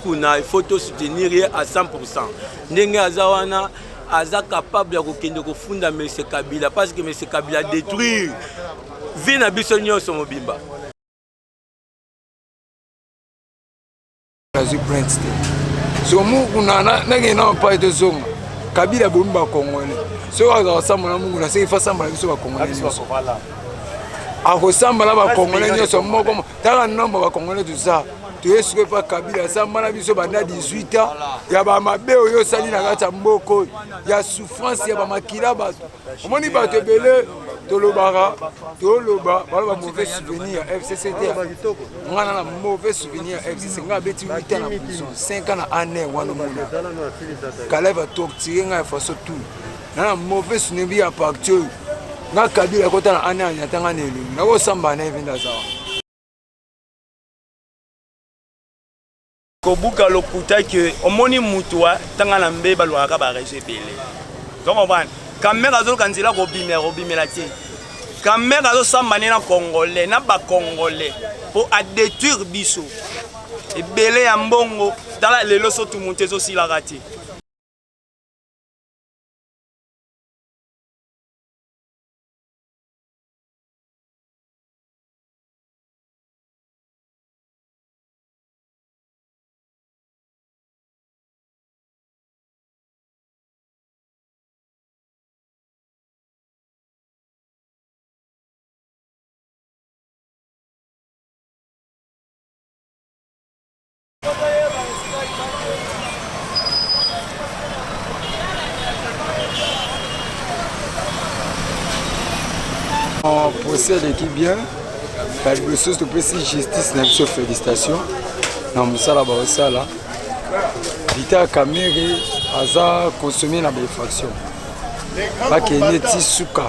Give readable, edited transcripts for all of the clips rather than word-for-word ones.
Mukuna, il faut to soutenir ye à 100%. Ndenge aza wana, aza capable ya kokende kofunda monsieur Kabila parce que monsieur Kabila détruire vie na biso nyonso mobimba. Nazwi plainte te. So Mukuna nakende na pai tozonga. Kabila bomi bakongole. Soki azala kosamba na Mukuna, soki fa samba na biso bakongole nyonso. Akosamba na bakongole nyonso moko. Tala nombre bakongole toza. Toye sikoyo epa Kabila asamba na biso banda 18 ans ya bamabe oyo osali na kati ya mboka oyo ya souffrance ya bamakila bato. Omoni bato ebele tolobaka toloba baloba mauvais souvenir ya FCC te. Nga na mauvais souvenir ya FCC, nga abeti 8 ans na prison, 5 ans na ANR wana omona Kalev a torturé nga ya façon tout. Na mauvais souvenir ya parti oyo. Nga Kabila akota na ANR anyata nga na elongi. Nakosamba na ye mpe ndaza wana. Kobuka lokuta ke omoni mutu wa tanga na mbe balukaka ba réseau ebele. Donc comprendre? Kamere azoluka nzela kobimela kobimela te. Kamere azosamba ne na Congolais na ba Congolais po a détruire biso. Ebele ya mbongo tala lelo sotu mutu ezosilaka te. Procès eleki bien. Na liboso topesi justice na biso félicitation na mosala baosala. Vital Kamerhe aza consommé na bainfraction, bakende ti suka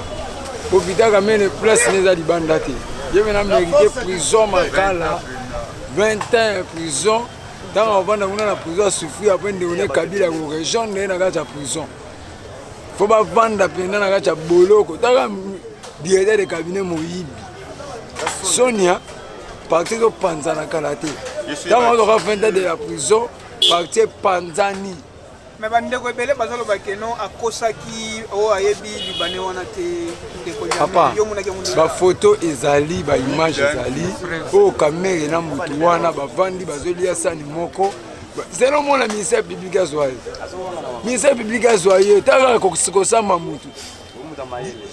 po Vital Kamerhe place ne eza libanda te. Ye mena mérité prison Makala 20 ans ya prison. Ntango avanda kuna na prison asouffrir, apres ndeko ne Kabila korejoindre ye na kati ya prison. Fo bavanda mpenza na kati ya boloko. Taka directeur de cabinet moyibi Sonia, parti ezopanzana kala te. Ntango azoka 20 ans de la prison, parti epanzani. Me bandeko ebele bazaloba ke non, akosaki oyo ayebi libane wana te. Ndeko papa, bafoto ezali, baimage ezali oyo Kamere na motu wana bavandi bazolia sani moko. Zela omona ministère public azwa ye, ministère public azwa ye taka kosamba motu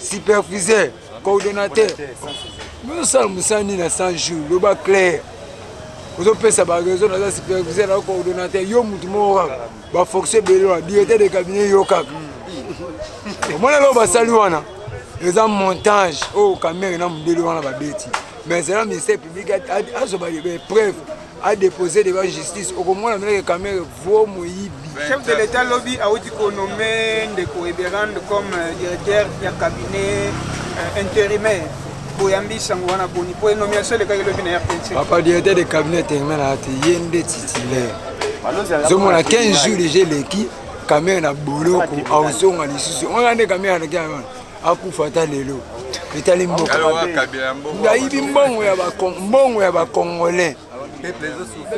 superviseur coordonnateur ozosala mosala nini na 100 jours? Loba clair, ozopesa bareseau naza superviseur na coordonnateur, yo motu moko kaka bafonction ebele wana, directeur de cabinet yo kaka. Omona eloko basali wana eza montage oyo Kamere na mondele wana babeti. Mais ezala ministère public azwa bapreuve, a déposé devant justice, okomona meneke Kamere vo moyibi. Chef de l'État lobi awuti konommer ndeko Eberande comme directeur ya cabinet intérimaire. Boyambi sango wana boni po nomination elekaki lobi na RTNC? Papa, directeur de cabinet intérimaire na te, ye nde titulaire. Ozomona 15 jours déjà eleki Kamere na boloko, aozonga lisusu wana nde Kamere aleki wana akufa ata lelo etali mboka. Ayibi mbongo ya bacongolais.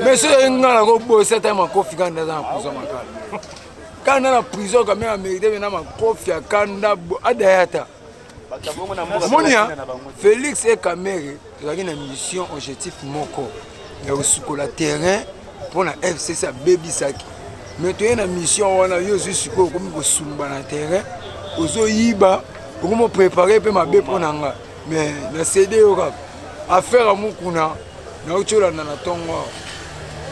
Mais soki nga nakobosa ata makofi kanda aza na prison Makala, kanda na prison Kamere amérite mena makofi ya kanda adaya ata omoni ya Félix e Kamere. Tozalaki na mission, objectif moko ya kosukola terrain mpo na FCC abebisaki. Mais toye na mission wana, yo ozwi sikoyo okomi kosumba na terrain, ozoyiba, okomi oprépare mpe mabe mpo na nga. Mais na cd yo kaka affaire ya Mukuna nauti olanda na ntongo.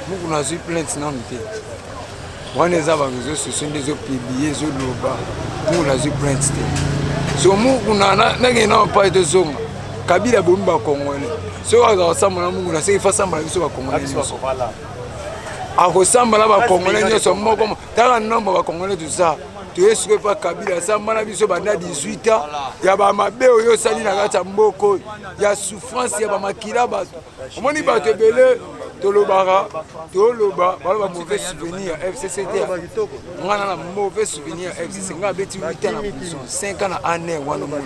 Mukuna azwi plainte nanu te. Wana eza bareseau sociaux nde ezopublie, ezoloba Mukuna azwi plainte te. So Mukuna nakende na pai tozonga. Kabila bomi bakongole. Soki azala kosamba na Mukuna, soki fa samba na biso bakongole nyonso, akosamba na bakongole nyonso moko. Tala nombre bakongole toza. Toye sikoyo epa Kabila asamba na biso banda 18 ans ya bamabe oyo osali na kati ya mboka oyo ya souffrance ya bamakila bato. Omoni bato ebele tolobaka toloba baloba mauvais souvenir ya FCC te. Nga na mauvais souvenir ya FCC, nga abeti 8 ans na prison, 5 ans na ANR wana omona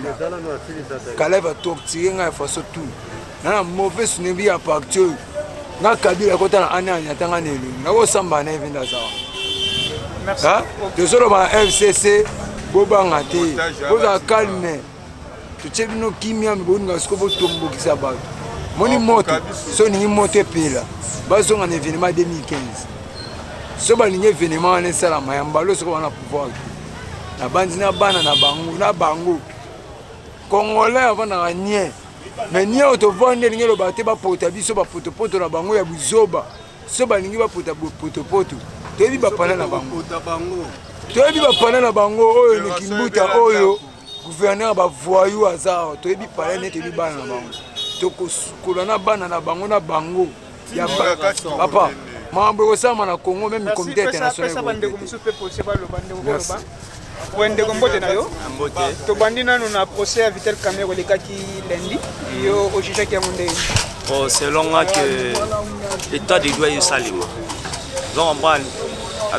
Kalev a torturé nga ya façon tout. Na mauvais souvenir ya parti oyo. Nga Kabila akota na ane anyatanga na elongi nakosamba na ye mpe ndaza wana. Tozoloba na FCC bobanga te, bozala calme, totie bino kimia, me bolinga siko botombokisa bato. Moni moto so olingi moto epela, bazonga na événement 2015 so balingi événement wana esalama ya mbalo soko wana pouvoir te nabandi na bana na bango na bango congolais avandaka nie mais nie oyo tovandi elingi eloba te bapota biso bapotopoto na bango ya buzoba so balingi bapota potopoto toyebi bapana na bango toyebi bapana na bango oyo nikimbuta oyo gouverneur bavoyou aza awa toyebi pala nde toyebi bana na bango tokosukola na bana na bango na bango ya papa makambo ekosalama na congo meme comité international. Bandeko mosusu mpe policier baloba ndeko koloba we ndeko mbote na yo. Tobandi nanu na procès ya Vital Kamerhe elekaki lundi, yo ojugeaki yango ndenge? Bon, selon nga que état de droit esalema, ozo comprendre,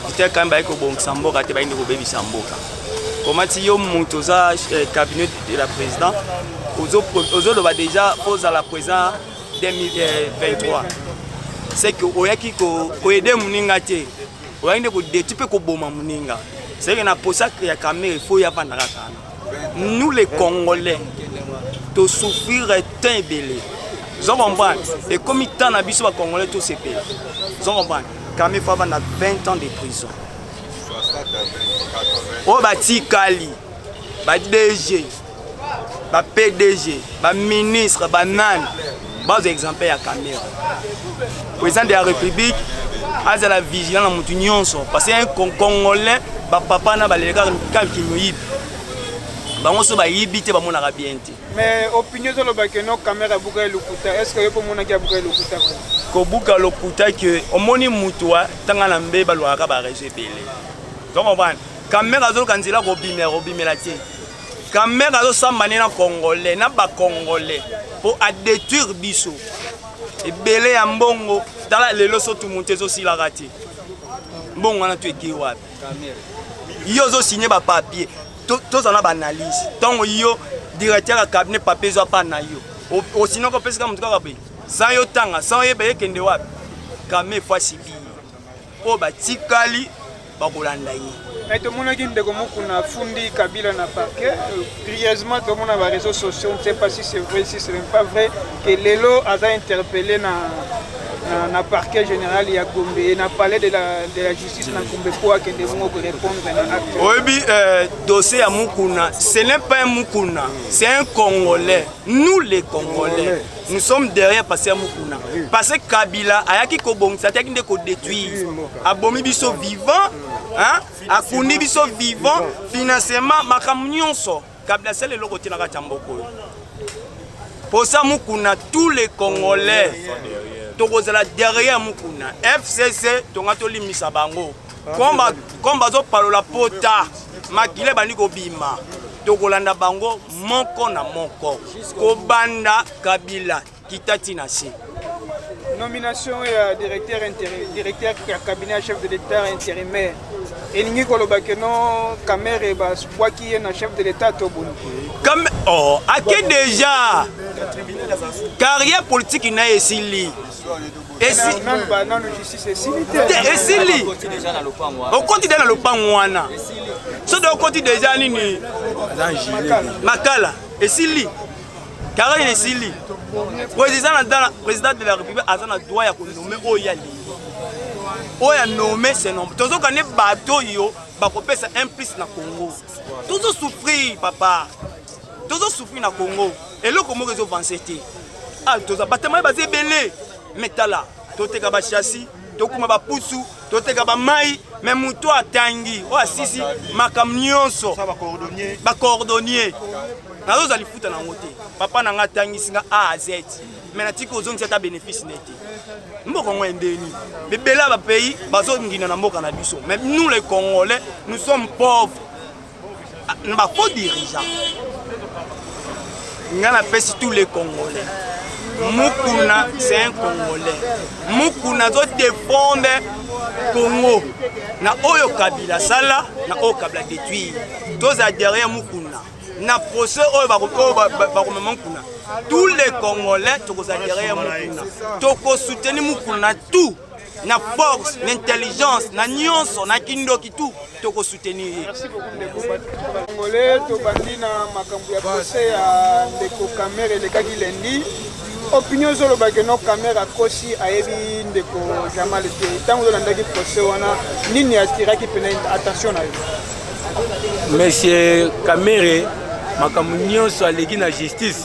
Vital Kamerhe bayaki kobongisa mboka te, bayindi kobebisa mboka. Koma ti yo moto oza cabinet de la président, ozoloba déjà ozala président 2023, c'est que oyaki koaider moninga te, oyaki nde kodétruire mpe koboma moninga. C'est que na posa ya Kamerhe, il faut ya vanda kaka wana. Nous les Congolais tosouffrir temps ebele, ozo comprendre, ekomi temps na biso bacongolais tosepela, ozo comprendre. Kamerhe faut avanda 20 ans de prison. Oyo batikali ba DG, ba PDG, baministre, banani, bazwa exemple ya Kamerhe. Président de la République azala vigilant na motu nyonso, parce que un Congolais, bapapa na baleleka kaka moyibi, bango so bayibi te, bamonaka bien te. Mais opinion ezoloba ke no Kamerhe abuka lokuta. Est ce que yo mpo omonaki abuka lokuta? Kobuka lokuta ke omoni mutu ntanga na mbe balwakaka bareseau ebele, ozo comprendre. Kamerhe azoluka nzela kobimela kobimela te. Kamerhe azosamba nde na Congolais na bacongolais mpo adétruire biso ebele ya mbongo. Tala lelo so tumuntu ezosilaka te, mbongo wana to eke wapi? Yo ozosigner bapapier, tozala na baanalyse. Ntango yo directeur ya cabinet, papier ezwa pa na yo, osinoko opesika motu kaka boye sans yo tanga, sans oyeba ekende wapi. Kamerhe faut asibi oyo batikali bakolanda ye. Mais tomonaki ndeko Mokuna afundi Kabila na parquet. Curieusement, tomona baréseaux sociaux, on ne sait pas si c'est vrai, si ce n'est pas vrai, que lelo aza interpellé na parquet général ya Gombe, na palais de la justice na Gombe, mpo akende bongo korépondre na acte. Oyebi, dossier ya Mukuna, ce n'est pas un Mukuna, c'est un Congolais. Nous les Congolais, nous sommes derrière pasteur Mukuna, parce que Kabila ayaki kobongisa, ayaki nde kodétruire. Abomi biso vivant, hein? Akundi biso vivant, financement, makambo nyonso. Kabila asala eloko te na kati ya mboka oyo. Posa Mukuna, tous les Congolais tokozala derrière Mukuna. FCC tonga tolimisa bango comme bazopalola pota, makila ebandi kobima. Tokolanda bango moko na moko, kobanda Kabila kita ntina se. Nomination ya directeur ya cabinet ya chef de l'État intérimaire elingi koloba ke no Kamerhe babwaki ye na chef de l'État to boni? Oh, ake déjà, carrière politique na ye esili. Nanu justice esili te. Esili, okoti deja na lopango wana, soki okoti deja nini makala, esili, carrière esili. Président de la République aza na droit ya konommer oyo alingi, oyo anommer. C'est normal, tozoka nde bato oyo bakopesa un plus na Congo. Tozosouffrir papa, tozosouffrir na Congo, eloko moko ezoavancer te. Ah, toza batema baza ebele, mais tala, toteka bachâssis, tokuma bapusu, toteka bamai, mais moto atangi oyo asisi makambo nyonso, bacordonnier, nazozwa lifuta nango te. Papa na nga atangisi nga A à Z, mais natiki ozongisa ata bénéfice ne te. Mboka yango endeni ebele ya bapays bazongina na mboka na biso, mais nous les Congolais, nous sommes pauvres na bafaux dirigeant. Nga napesi tous les Congolais, Mukuna c'est un Congolais. Mukuna azodéfendre Congo na oyo Kabila asala, na oyo Kabila détruire. Tozala derrière Mukuna na procès oyo bakomema Mukuna. Tous les Congolais tokozala derrière Mukuna, tokosoutenir Mukuna tout na force, na intelligence, na nyonso, na kindoki, tout tokosoutenir ye. Merci beaucoup, ndeko Congolais. Tobandi na makambo ya procès ya ndeko Kamerhe elekaki lundi. Opinion ezolobaki no Kamerhe akosi, ayebi ndeko Jamal te. Ntango ozolandaki procès wana, nini atiraki pena attention na yo? Monsieur Kamerhe, makambo nyonso aleki na justice,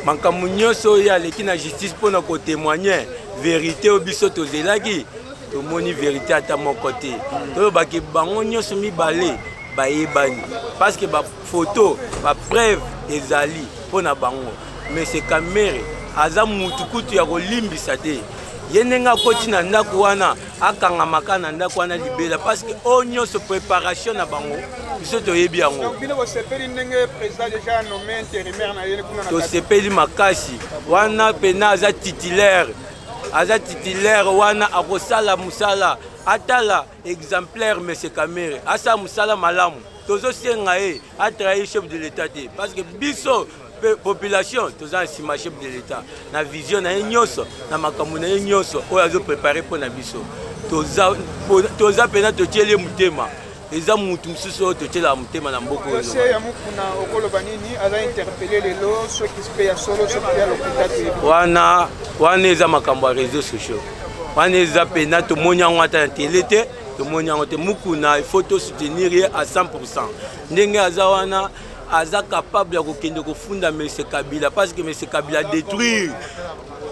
makambo nyonso oyo aleki na justice mpona kotémoigner vérité oyo biso tozelaki, tomoni vérité ata moko te. Toyobaki bango nyonso mibale bayebani, parce que bafoto, bapreuve ezali mpo na bango. Monsieur Kamerhe aza mutu kutu ya kolimbisa te. Ye ndenge akoti na ndako wana, akangamaka na ndako wana libela, parce que oyo nyonso préparation na bango, biso toyebi yango. Donc bino bosepeli ndenge président déjà nommé intérimaire na ye kuna na Tosepeli makasi wana pena. Aza titulaire, aza titulaire wana, akosala mosala. Atala exemplaire, monsieur Kamerhe asala mosala malamu. Tozosenga ye atrahir chef de l'État te, parce que biso population toza na nsima chef de l'État, na vision na ye nyonso, na makambo na ye nyonso oyo azoprépare mpo na biso. Toza mpena totieli ye motema. Eza mutu mosusu oyo totielaka motema na mboka oyo. Dossier ya Mukuna, okoloba nini? Aza interpellé lelo, soki mpe ya solo, soki mpe ya lokuta, toyebi. Wana eza makambo ya réseaux sociaux. Wana eza pena tomoni yango ata na tele te, tomoni yango te. Mukuna, il faut tosoutenir ye à 100. Ndenge aza wana, aza capable ya kokende kofunda monsieur Kabila, parce que monsieur Kabila détruire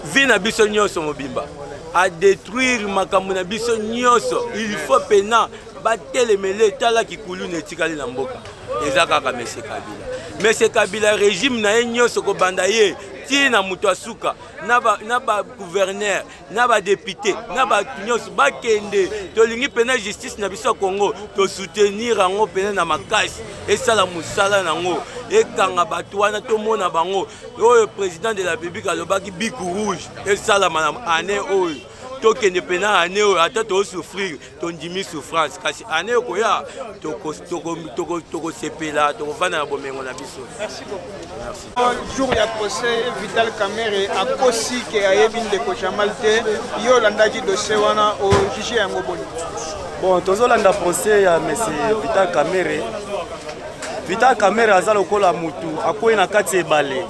vie na biso nyonso mobimba, adétruire makambo na biso nyonso. Il faut pena batelemele. Etalaki kuluna etikali na mboka, eza kaka monsieur Kabila. Monsieur Kabila, régime na ye nyonso, kobanda ye ntina moto asuka na bagouverneur, na badéputé, na bato nyonso bakende. Tolingi mpena justice na biso ya Congo, tosoutenir yango mpena na makasi, esala mosala nango, ekanga bato wana, tomona bango. Oyo président de la République alobaki, bic rouge esalama na année oyo, tokende mpena année oyo. Ata tozosouffrir, tondimi souffrance, kasi année okoya tokosepela, tokovanda na bomengo na biso. Merci beaucoup. Jour ya procès, Vital Kamerhe akosi ke ayebi ndeko Jamal te. Yo olandaki dossier wana, ojuge yango boni? Bon, tozolanda procès ya monsieur Vital Kamerhe. Vital Kamerhe aza lokola mutu akwei na kati ya ebale,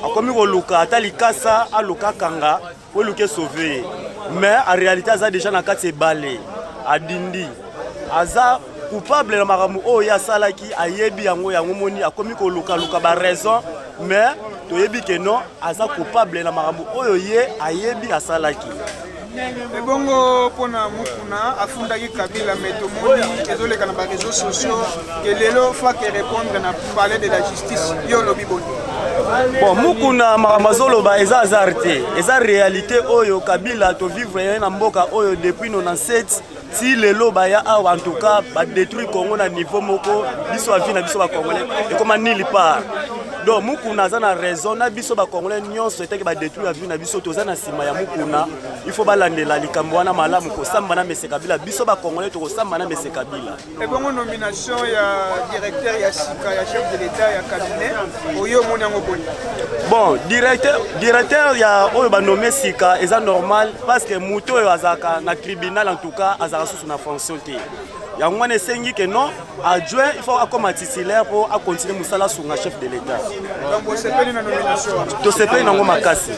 akomi koluka ata likasa, aluka akanga po eluka esauve ye, mais en réalité aza déjà na kati ya ebale, adindi. Aza coupable na makambo oyo ye asalaki, ayebi yango. Yango moni akomi kolukaluka baraison, mais toyebi ke non, aza coupable na makambo oyo ye ayebi asalaki. Ebongo mpona Mukuna, afundaki Kabila, mais tomoni ezoleka na baréseaux sociaux ke lelo faut ake répondre na palais de la justice. Yo olobi boni? Bon, Mukuna, makambo azoloba eza hasard te, eza réalité oyo Kabila tovivre ye na mboka oyo depuis 97 ti lelo. Baya awa, en tout cas badétruire Congo na niveau moko, biso bavie na biso bacongolais ekoma nulle part. Donc Mukuna aza na raison. Na biso bacongolais nyonso etaki badétruire bavie na biso, toza na nsima ya Mukuna. Il faut balandela likambo wana malamu, kosamba na mese Kabila. Biso bacongolais tokosamba na mese Kabila. Ebongo nomination ya directeur ya sika ya chef de l'État ya cabinet, oyo omoni yango boni? Bon, directeur ya oyo banome sika eza normal, parce que moto oyo azalaka na tribunal, en tout cas azalaka susu na fonction te. Yango wana esengi ke non, adjoint il faut akoma titulaire mpo acontinue mosala, asunga chef de l'État. Donc osepeli na nomination wana? Tosepeli nango makasi.